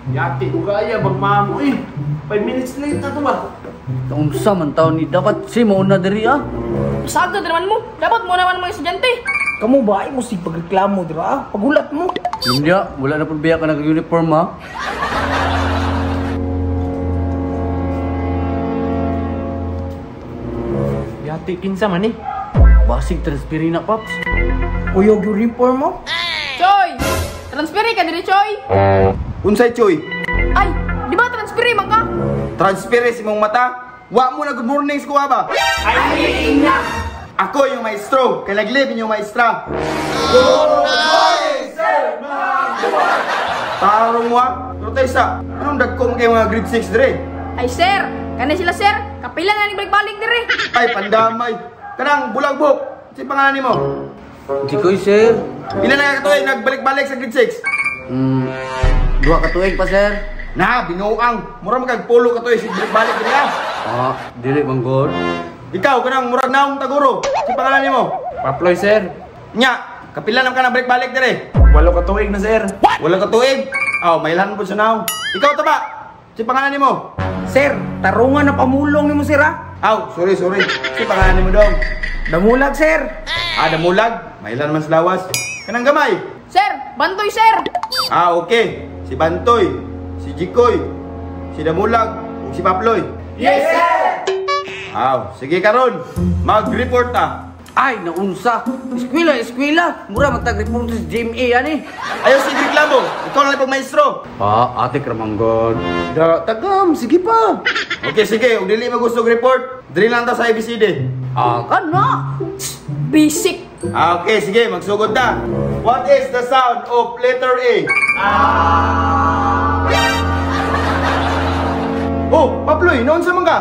Yati ko kaya bang mamo eh. 5 minutes late na to ba? Unsa man taon ni dapat si mo na diri ah. Pasagad naman mo. Dapat mo naman mga estudyante. Kamu ba ay mo sig pagreklamo dira ah? Pagulat mo. Hindi, wala na pud biya ka nag-uniform ha. Yati kinsa man eh. Basig transfer na paps. Kuyog uniform mo? Choy! Transfer ka diri, Choy. Unsay Choy? Ay, di ba transfer man ka? Transfer sa imong mata. Wa mo na good morning sa ba? Ay, ako yung maestro, kay naglib inyong maestra. Good morning, sir! Tarong wa, pero tayo sa, anong dagko mo kayo mga grade 6 dire? Ay sir, kanay sila sir, kapila na nagbalik-balik dire. Ay, pandamay. Kanang bulag buhok, si pangalan nimo? Jikoy sir. Ilan na katuig nagbalik-balik sa grade 6? Duha ka tuig pa sir. Na, binuang. Mura magkagpulo ka tuig sig balik-balik dire ah. Ah, dili man god. Ikaw kanang murag naong taguro. Si pangalan nimo? Paploy sir. Nya, kapila naman ka na balik-balik dire. 8 ka tuig na sir. 8 ka tuig? Aw, mailan po sa naong. Ikaw taba. Si pangalan nimo? Sir, tarungan na pamulong nimo sir ah. Aw, sorry sorry. Si pangalan nimo dong? Damulag sir. Ah, damulag. Mailan man sa lawas. Kanang gamay. Sir, Bantoy sir. Ah, okay. Si Bantoy, si Jikoy, si Damulag, ug si Paploy. Yes sir. Aw, sige karon, mag-report ta. Ay, naunsa. Eskwela, eskwela. Mura magtag-report sa GMA ani. Ayaw sige reklamo. Ikaw na lang pag maestro. Pa, ate kramanggod. Da, tagam, sige pa. Okay, sige, ug dili mo gusto report, diri lang ta sa ABCD. Ah, kana. Basic. Ah, okay, sige, magsugod ta. What is the sound of letter A? Ah. Oh, Paploy, noon sa man ka?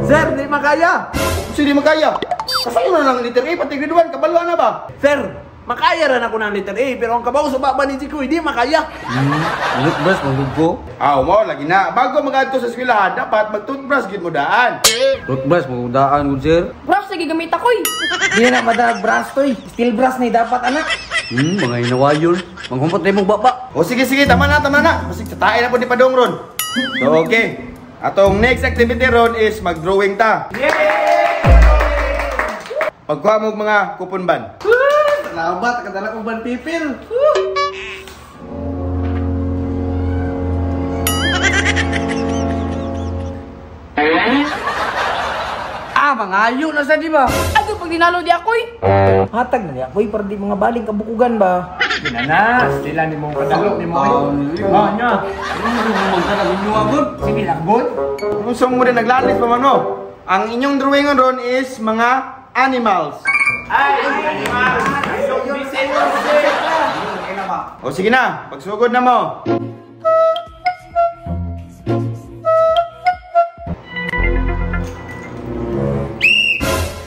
Sir, di makaya. Sige, di makaya. Kasayo na lang letter A, pati grade 1, kabaluan na ba? Sir, makaya rin ako ng letter A, pero ang kabaw sa baba ni Jikoy, di makaya. Toothbrush, magug ko. Ah, mo, lagi na. Bago mag-adto sa eskwelahan, dapat mag-toothbrush gid mo daan. Toothbrush, magugdaan gud sir. Brush, sige gamit ako eh. Di na madag brush to eh. Steel brush ni dapat anak. Mga hinawayon. Manghumpot na imong baba. O sige, sige, tama na, tama na. Basig sa tae na po di padong ron. So, okay. Atong next activity ron is mag-drawing ta. Yeah! Pagkuha mo mga coupon ban. Salamat, kadala kong ban pipil. Ah, mangayo na sa di ba? Ago pag dinalo di ako eh. Hatag na di ako eh, para di mga baling kabukugan ba? Ginana, sila ni mong kadalo ni mo. Oh, nya. Sige lang, good. Kung mo rin naglalis pa man mo. Ang inyong drawing ron is mga animals. Ay, animals. O sige na, pagsugod na mo.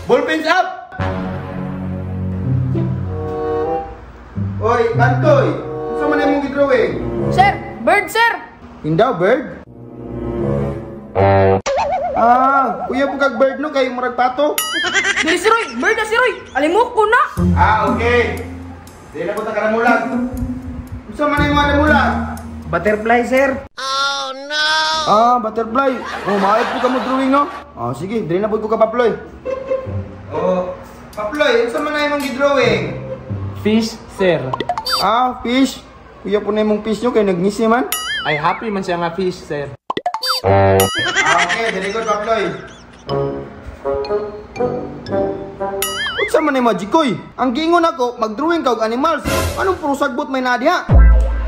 Ballpens up! Oy, Bantoy! Saan man imong gidrawing? Sir, bird sir! Hindaw, bird? Ah, kuya po kag bird no, kay murag pato. Dili si Roy, bird na si Roy! Alimok ko na! Ah, okay. Dili na po ta karamulag. Saan man imong karamulag? Butterfly sir. Oh no! Ah, butterfly. Oh, maayot po ka mo drawing no? Ah, sige, dili na po ko ka Paploy. Oh, Paploy, unsa man na imong gidrawing? Fish, sir. Ah, fish. Kuya po na imong fish nyo kay nagngisi man. Ay, happy man siya nga fish, sir. Ah, okay, very good, Paploy. Unsa man imong Jikoy? Ang giingon ako, mag-drawing ka og animals. Anong puro sagbot may naa diha?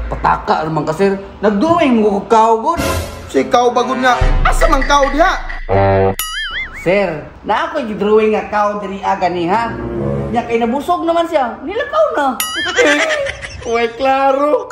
Pataka naman ka sir. Nag-drawing mo ko kao god. Si kao bagod nga. Asa man kao diha? Sir, na ako gi-drawing nga kao diri aga ni ha. Nya kay nabusog naman siya. Nilakaw na. Uy, klaro.